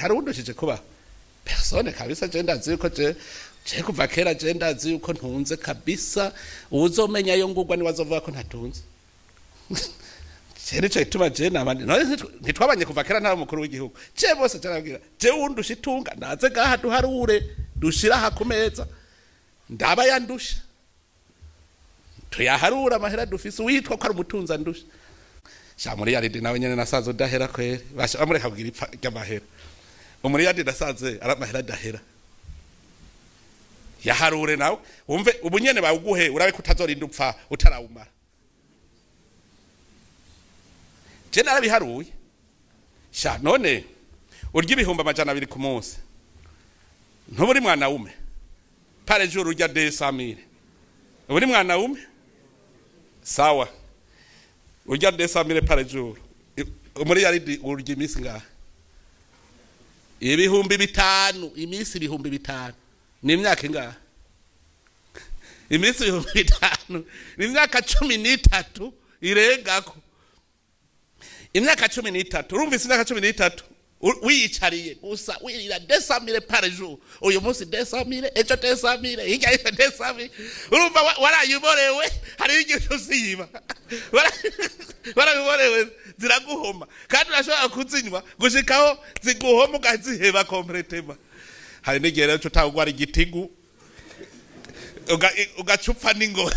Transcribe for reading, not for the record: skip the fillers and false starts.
Hari uwundushije kuba personne kabisa. Je ndazi yuko je kuva kera je ndazi yuko ntunze kabisa. Uwuzomenya yo ngurwa ni wazovuga ko ntatunze. Nico gituma je nabandi none ntitwabanye kuva kera nta mukuru w'igihugu. Je bose carabwira je wundusha itunga naze gaha duharure dushira aha ku meza ndaba yandusha tuyaharura amahera dufise uwitwa ko ari umutunzi andusha. Sha muri yaridi nawe nyene nasaze udahera kweri basha bamureka kugira ipfa ry'amahera. Umuriyadi nasaze ari amahera adahera. Yaharure nawe wumve ubu nyene bawuguhe urabe ko utazorinda upfa utarawumara. Je narabiharuye. Sha none urya 200,000 ku munsi. Ntuburi mwana wume. Par jour urya 200,000. Uri mwana wume? Sawa. Urya 200,000 par jour. Muri yaridi urya imisi ngaha. 5,000, imisi 5,000. Ni imyaka ingahe? Imisi 5,000. Ni imyaka 13 irengako. Imyaka 13, urumvise imyaka 13 wiyicariye gusa wirira 200,000 par jour. Uyu munsi 200,000, ejo 200,000, hirya y'ejo 200,000. Urumva warayiborewe, hari igihe usiba. Warayiborewe ziraguhoma. Kandi urashobora kuzinywa gushikaho ziguhoma ukaziheba complètement. Hari n'igihe rero utagwara igitigu ugacupfa n'ingoma.